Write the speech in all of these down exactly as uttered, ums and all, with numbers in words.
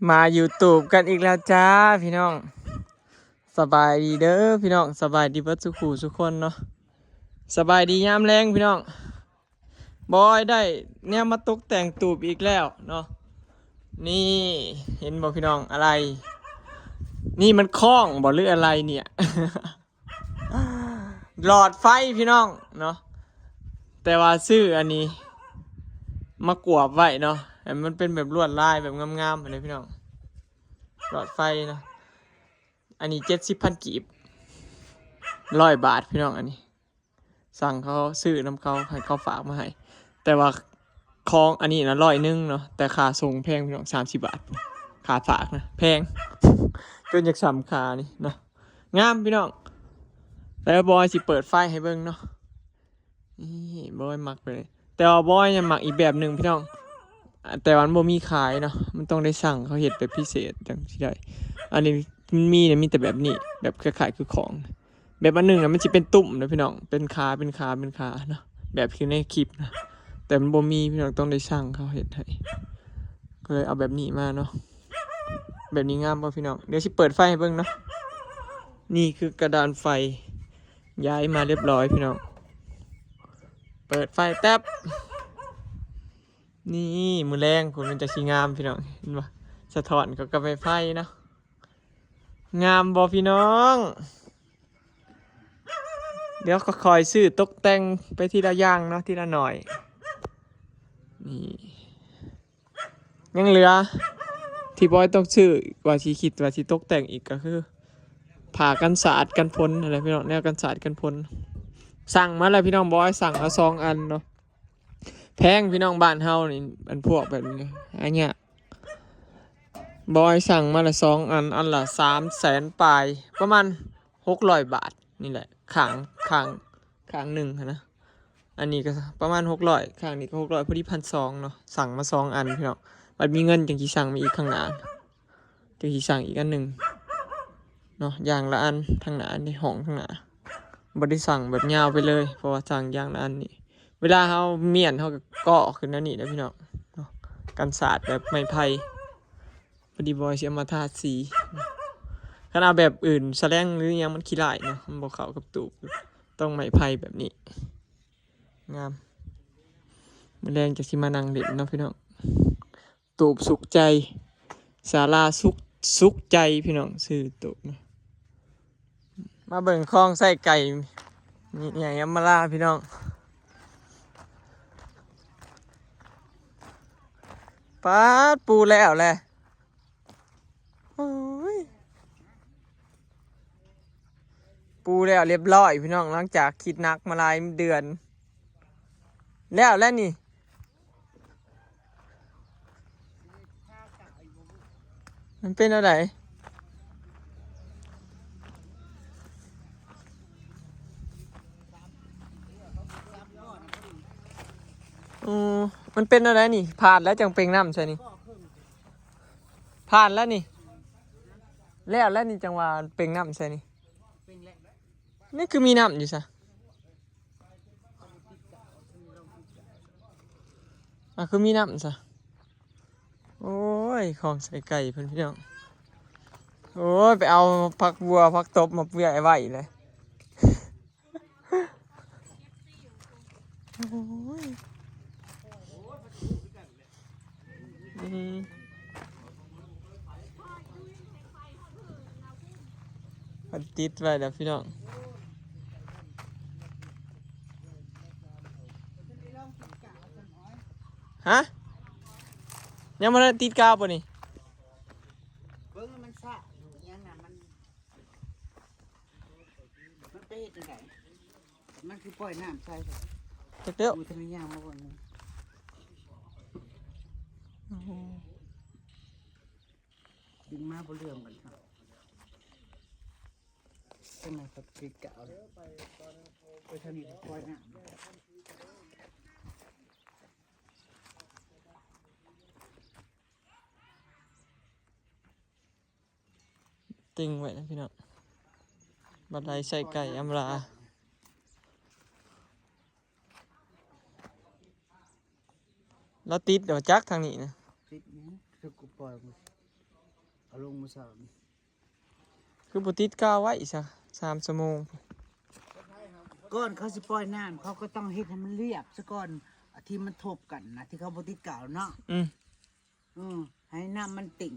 มา YouTube กันอีกแล้วจ้าพี่น้อง สบายดีเด้อพี่น้อง สบายดีเบิดสุขูสุคนเนาะ สบายดียามแลงพี่น้อง บอยได้แนวมาตกแต่งตูบอีกแล้วเนาะ นี่เห็นบ่พี่น้อง อะไร นี่มันค้องบ่หรืออะไรเนี่ย หลอดไฟพี่น้องเนาะ แต่ว่าซื้ออันนี้ มากวบไว้เนาะ ให้มันเป็นแบบลวดลายแบบงามๆเลยพี่น้อง หลอดไฟเนาะ อันนี้เจ็ดสิบพันกีบ ร้อยบาทพี่น้อง อันนี้ สั่งเขาซื้อนำเขา ให้เขาฝากมาให้ แต่ว่าของอันนี้นะ ร้อยหนึ่งเนาะ แต่ค่าส่งแพงพี่น้อง สามสิบบาท ค่าฝากนะ แพง จนอยากส่ำค่านี่เนาะ งามพี่น้อง แล้วบอยสิเปิดไฟให้เบิ่งเนาะ นี่บอยมักเลย แต่ว่าบอยเนี่ยมักอีกแบบหนึ่งพี่น้อง อ่ะ แต่ว่ามันบ่มีขายเนาะ มันต้องได้สั่ง เขาเฮ็ดแบบพิเศษจังสิได้ อันนี้มันมีเนี่ย มีแต่แบบนี้ แบบคล้ายๆคือของ แบบอันหนึ่งนะ มันสิเป็นตุ่มนะพี่น้อง เป็นขา เป็นขา เป็นขาเนาะ แบบคือในคลิปนะ แต่มันบ่มีพี่น้อง ต้องได้สั่ง เขาเฮ็ดให้ ก็เลยเอาแบบนี้มาเนาะ แบบนี้งามบ่พี่น้อง เดี๋ยวสิเปิดไฟให้เบิ่งเนาะ นี่คือกระดานไฟ ย้ายมาเรียบร้อยพี่น้อง เปิดไฟแต๊บ นี่มื้อแลงพุ้นมันจะสิงามพี่น้อง เห็นบ่ สะท้อนเขากับไม้ไผ่เนาะ งามบ่พี่น้อง เดี๋ยวก็ค่อยซื้อตกแต่งไปทีละอย่างเนาะ ทีละหน่อย นี่ ยังเหลือ ที่บอยต้องซื้อ ว่าสิคิดว่าสิตกแต่งอีกก็คือ ผ้ากันสาดกันฝนอะไรพี่น้อง แนวกันสาดกันฝน สั่งมาแล้วพี่น้อง บอยสั่งเอาสองอันเนาะ แพงพี่น้อง บ้านเฮานี่ อันพวกแบบนี้หายาก บอยสั่งมาละสองอัน อันละสามแสนปลาย ประมาณหกร้อยบาทนี่แหละ ข้าง ข้าง ข้างหนึ่งหั้นนะ อันนี้ก็ประมาณหกร้อย ข้างนี้ก็หกร้อย พอดีพันสองเนาะ สั่งมาสองอันพี่น้อง บัดมีเงินจังสิสั่งมาอีกข้างหน้า จังสิสั่งอีกอันหนึ่งเนาะ อย่างละอัน ทางหน้า ในห้องทางหน้า บ่ได้สั่งแบบยาวไปเลย เพราะว่าสั่งอย่างละอันนี่ เวลาเฮาเมี้ยนเฮาก็เกาะขึ้นแนวนี้นะพี่น้องเนาะ กันสาดแบบไม้ไผ่ พอดีบอยสิเอามาทาสี คันเอาแบบอื่น สแลงหรือหยังมันขี้ร้ายเนาะ มันบ่เข้ากับตูบ ต้องไม้ไผ่แบบนี้ งาม มื้อแลงจะสิมานั่งเล่นเนาะพี่น้อง ตูบสุขใจ ศาลาสุข สุขใจพี่น้อง ซื้อตูบนะ มาเบิ่งคลองไส้ไก่ นี่ใหญ่ยำมาลาพี่น้อง ป๊าด ปูแล้วแหละ โอ้ย ปูแล้วเรียบร้อยพี่น้อง หลังจากคิดหนักมาหลายเดือน แล้ว แล้วนี่ มันเป็นอะไร อืม มันเป็นอะไรนี่ ผ่านแล้วจังเปล่งน้ำใส่นี่ ผ่านแล้วนี่ แล้ว แล้วนี่จังหวะเปล่งน้ำใส่นี่ นี่คือมีน้ำอยู่ซะ อ่ะ คือมีน้ำซะ โอ้ย ของใส่ไก่เพิ่นพี่น้อง โอ้ย ไปเอาผักบัวผักตบมาเปื่อยไว้เลย โอ้ย อืม มันติดไว้แล้วพี่น้อง ฮะ ยังบ่ได้ติดกาวปะนี่ เบิ่งมันซ่าอยู่ยังน่ะมัน มันไปเฮ็ดจั่งใด มันคือปล่อยน้ำใส่ จักเด้อ กูทำไมย่างมาบ่นี่ โอ้โห ดึงมาบ่เรื่องกันครับ จังได๋ก็ติดกาวเลย ไปทางนี้ก็ปล่อยน้ำ ติ่งไว้นะพี่น้อง บัดไลใส่ไก่อำลา แล้วติดเดี๋ยวจักทางนี้นะ ติดหยัง คือกูปล่อยมึง เอาลงมื้อเช้านี่ คือบ่ติดกาวไว้ซะสามชั่วโมง ก่อนเขาสิปล่อยน้ำเขาก็ต้องเฮ็ดให้มันเรียบซะก่อน ที่มันทบกันนะที่เขาบ่ติดกาวเนาะ อืม อืมให้น้ำมันติ่ง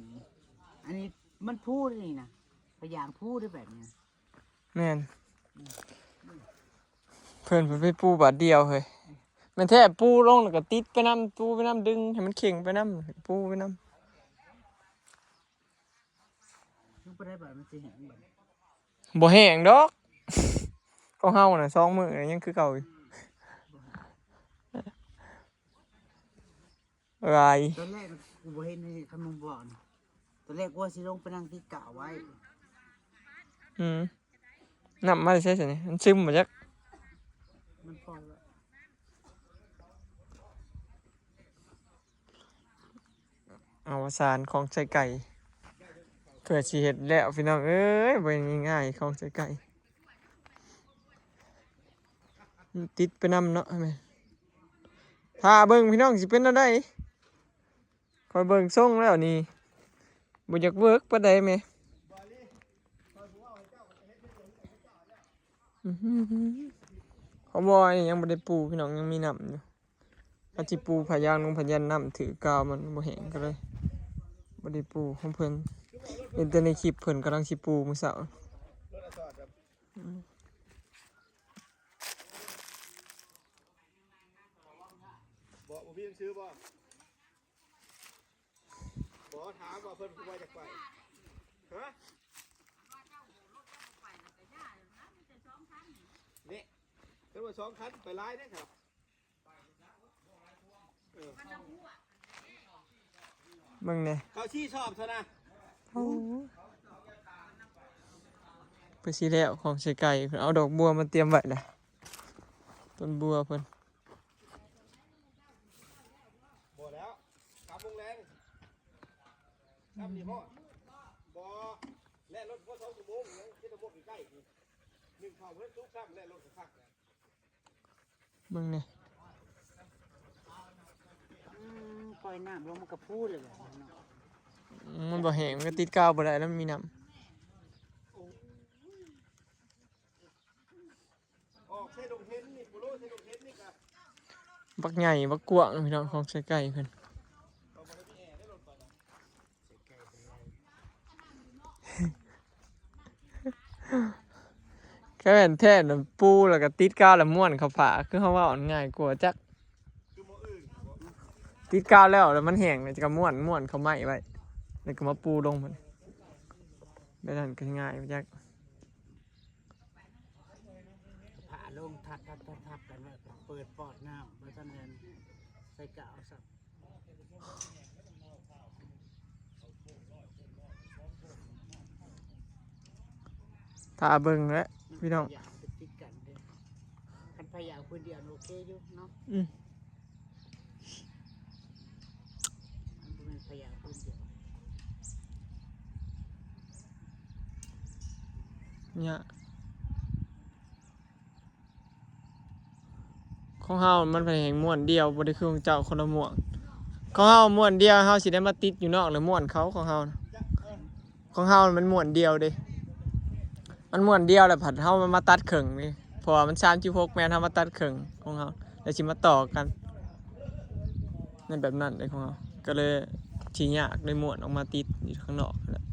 อันนี้มันพูดนี่นะพยางพูดได้แบบนี้ แม่นเพิ่นไปปูบาดเดียวเฮ้ยแม่นแท้ปูลงแล้วก็ติดไปนำปูไปนำดึงให้มันเข่งไปนำปูไปนำ มันบ่ได้บาดมันสิแห้งบัด บ่แห้งดอกของเฮาน่ะสองมื้อยังคือเก่าอยู่หลาย ตอนแรกกูบ่เห็นนี่คำมึงบอกนี่ตอนแรกกูว่าสิลงไปนั่งที่กะไว้ อืมน้ำมาใช่สินี่มันซึมมาจาก มันปล่อยไว้ เอาสารของใส่ไก่เพื่อสิเฮ็ดแล้วพี่น้องเอ้ยบ่ง่ายๆของใส่ไก่มันติดไปนำเนาะแม่ถ้าเบิ่งพี่น้องสิเป็นแนวใด คอยเบิ่งทรงแล้วนี่บ่อยากเวิร์กปานใดแม่อื้อหือของบอยนี่ยังบ่ได้ปูพี่น้องยังมีน้ำอยู่อาจสิปูพยางลงพยานน้ำถือกาวมันบ่แห้งก็เลยบ่ได้ปูของเพิ่นเห็นแต่ในคลิปเพิ่นกำลังสิปูมื้อเช้า บอกบ่มีหนังสือบ่บอกถามว่าเพิ่นคือว่าอยากไปฮะนี่เพิ่นว่าสองคันไปหลายเด้อครับ เบิ่งแหน่ เขาชี้สอบเท่านะ โอ้ไปสิแล้วของใส่ไก่เพิ่นเอาดอกบัวมาเตรียมไว้แล้วต้นบัวเพิ่น บ่แล้วกลับโรงแรมกลับนี่พ่อบ่แล่นรถพ่อสองชั่วโมงยังคิดว่าบ่ใกล้ๆนี่หนึ่งเข่าเพิ่นสุกซ้ำแล่นรถก็คักแล้ว เบิ่งแหน่ อืมปล่อยน้ำลงมันก็พูดเลยแบบนั้นเนาะ มันบ่แห้งมันก็ติดกาวบ่ได้แล้วมันมีน้ำ ออกใส่ดงเห็นนี่ปูโรใส่ดงเห็นนี่ก็ บักใหญ่บักกว้างพี่น้องของใส่ไก่เพิ่น เอาบ่ได้มีแอร์ได้รถไปนะ แค่แม่นแท้น่ะปูแล้วก็ติดกาวแล้วม้วนเข้าผ้าคือเฮาเว้าง่ายกว่าจัก คือบ่อื่น ติดกาวแล้วแล้วมันแห้งแล้วจะก็ม้วนม้วนเข้าไม้ไว้แล้วก็มาปูลงมันแบบนั้นก็ง่ายไปจัก ผ่าลงทับทับทับทับกันไว้เปิดปอดน้ำไว้ท่านเดินใส่กะเอาสัก ถ้าเบิ่งแล้วพี่น้อง อยากไปติดกันเด้อคันพยายามคนเดียวโอเคอยู่เนาะ อืม มันเป็นพยายามคนเดียว เนี่ยของเฮามันเป็นแห่งม้วนเดียวบ่ได้คือของเจ้าคนละม้วนของเฮาม้วนเดียวเฮาสิได้มาติดอยู่นอกหรือม้วนเขาของเฮานะของเฮามันม้วนเดียวเด้มันม้วนเดียวแหละผัดเฮามันมาตัดเคิ่งนี่เพราะว่ามันสามสิบหกแม่นเฮามาตัดเคิ่งของเฮาแล้วสิมาต่อกันนั่นแบบนั้นเลยของเฮาก็เลยสิยากได้ม้วนออกมาติดอยู่ข้างนอกนั่นแหละ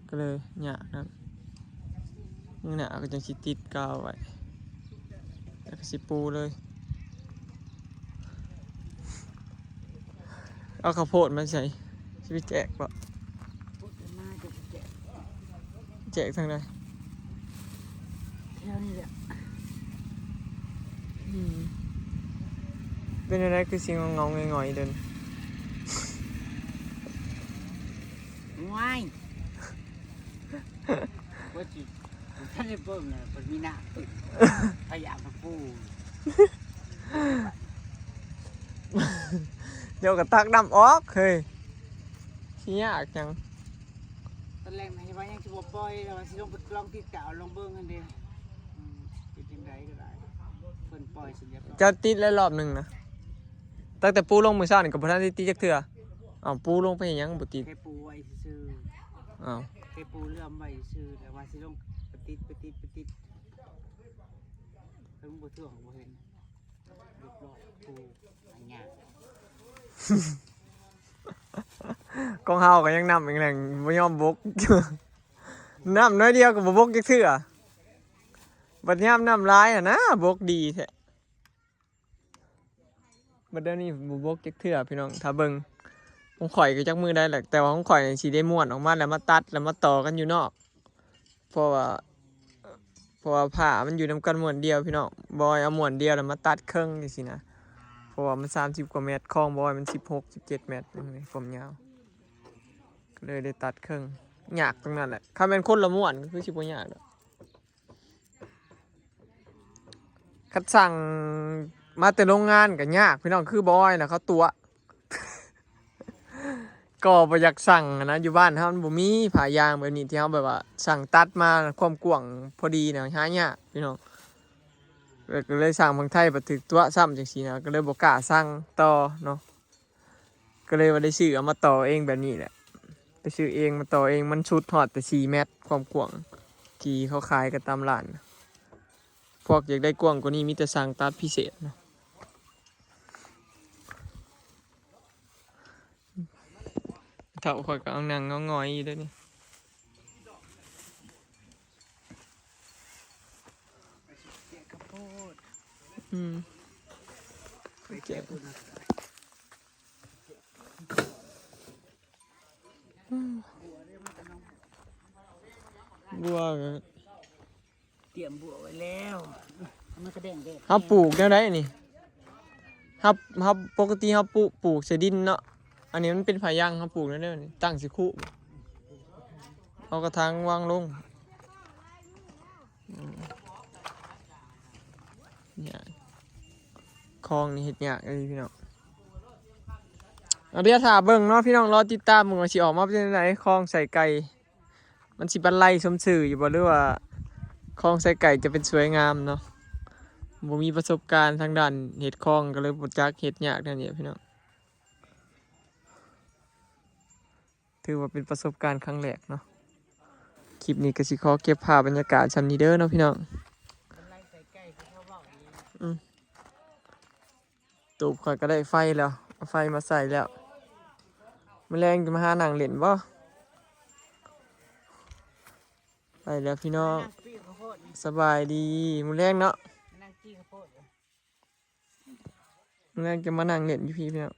ก็เลยยากนะมื้อหน้าก็จังสิติดกาวไว้แล้วก็สิปูเลย เอาข้าวโพดมาใส่สิไปแจกบ่ พูดกันมาจะไปแจก แจกทางใด แถวนี้แหละ อืมเป็นอะไรคือสิงเงาๆหงอยๆเดิน ว้ายว่าสิท่านได้เบิ่งนะมันมีหน้าตึกพยายามมาปู เดี๋ยวก็ตักน้ำออกเฮ้ยสิยากจัง ตอนแรกนะว่ายังสิบ่ปล่อยแต่ว่าสิลงไปลองติดกาวลองเบิ่งกันเด้ออืมเป็นจังไดก็ได้เพิ่นปล่อยสิเรียบร้อย เจ้าติดแล้วรอบหนึ่งนะตั้งแต่ปูลงมื้อเช้านี่ก็บ่ทันได้ติดจักเทื่อ เอาปูลงไปหยังบ่ติด แค่ปูไว้ซื่อ เอา แค่ปูเลื่อมไว้ซื่อแต่ว่าสิลงไปติดไปติดไปติดเพิ่งบ่ถ่วงบ่เห็นเรียบร้อยปูอันเนี้ย ของเฮาก็ยังนำอีกแหล่งบ่ยอมบก นำน้อยเดียวก็บ่บกจักเทื่อบัดยามนำหลายหั่นนะบกดีแท้บัดเดี๋ยวนี้บ่บกจักเทื่อพี่น้องถ้าเบิ่งของข่อยก็จักมือได้แหละแต่ว่าของข่อยนี่สิได้ม้วนออกมาแล้วมาตัดแล้วมาต่อกันอยู่นอก เพราะว่า เพราะว่าผ้ามันอยู่นำกันม้วนเดียวพี่น้องบอยเอาม้วนเดียวแล้วมาตัดครึ่งจังซี่นะเพราะว่ามันสามสิบกว่าเมตรของบอยมันสิบหก สิบเจ็ดเมตรนี่ความยาวก็เลยได้ตัดครึ่งยากตรงนั้นแหละถ้าเป็นคนละม้วนก็คือสิบ่ยากดอกคันสั่งมาแต่โรงงานก็ยากพี่น้องคือบอยนะเขาตั๋ว ก็บ่อยากสั่งหั้นนะอยู่บ้านเฮามันบ่มีผ้ายางแบบนี้ที่เฮาแบบว่าสั่งตัดมาความกว้างพอดีนะหายากพี่น้องเออก็เลยสั่งเมืองไทยบัดถืกตั๋วซ้ำจังซี่นะก็เลยบ่กล้าสั่งต่อเนาะก็เลยว่าได้ซื้อเอามาต่อเองแบบนี้แหละไปซื้อเองมาต่อเองมันสุดฮอดแต่สี่เมตรความกว้างที่เขาขายกันตามร้านนะพวกอยากได้กว้างกว่านี้มีแต่สั่งตัดพิเศษเนาะ เฒ่าข่อยก็เอานั่งเงางอยอยู่เด้อนี่ เก็บข้าวโพด อืม ไปเก็บปูนะ บัวก็ เตรียมบัวไว้แล้วมันกระแดงแดด เฮาปลูกแนวใดนี่เฮาเฮาปกติเฮาปลูกปลูกใส่ดินเนาะอันนี้มันเป็นผายังเฮาปลูกแนวใดนี่ตั้งสิคุเอากระถางวางลงอืมเนี่ยคลองนี่เฮ็ดยากเลยพี่น้องเอาเดี๋ยวถ้าเบิ่งเนาะพี่น้องรอติดตามมึงว่าสิออกมาเป็นจั่งใดคลองใส่ไก่ มันสิบันไลสมซื่ออยู่บ่หรือว่าคลองไส้ไก่จะเป็นสวยงามเนาะบ่มีประสบการณ์ทางด้านเฮ็ดคลองก็เลยบ่จักเฮ็ดยากแนวนี้พี่น้องถือว่าเป็นประสบการณ์ครั้งแรกเนาะคลิปนี้ก็สิขอเก็บภาพบรรยากาศส่ำนี้เด้อเนาะพี่น้อง มันไล่ใส่ไก่ที่เขาบอกนี่ อืม ตูบข่อยก็ได้ไฟแล้วเอาไฟมาใส่แล้วมื้อแลงจะมาหานั่งเล่นบ่ไปแล้วพี่น้อง นั่งปี้ข้าวโพดนี่ สบายดีมื้อแลงเนาะ นั่งปี้ข้าวโพดอยู่ มื้อแลงจะมานั่งเล่นอยู่พี่พี่น้อง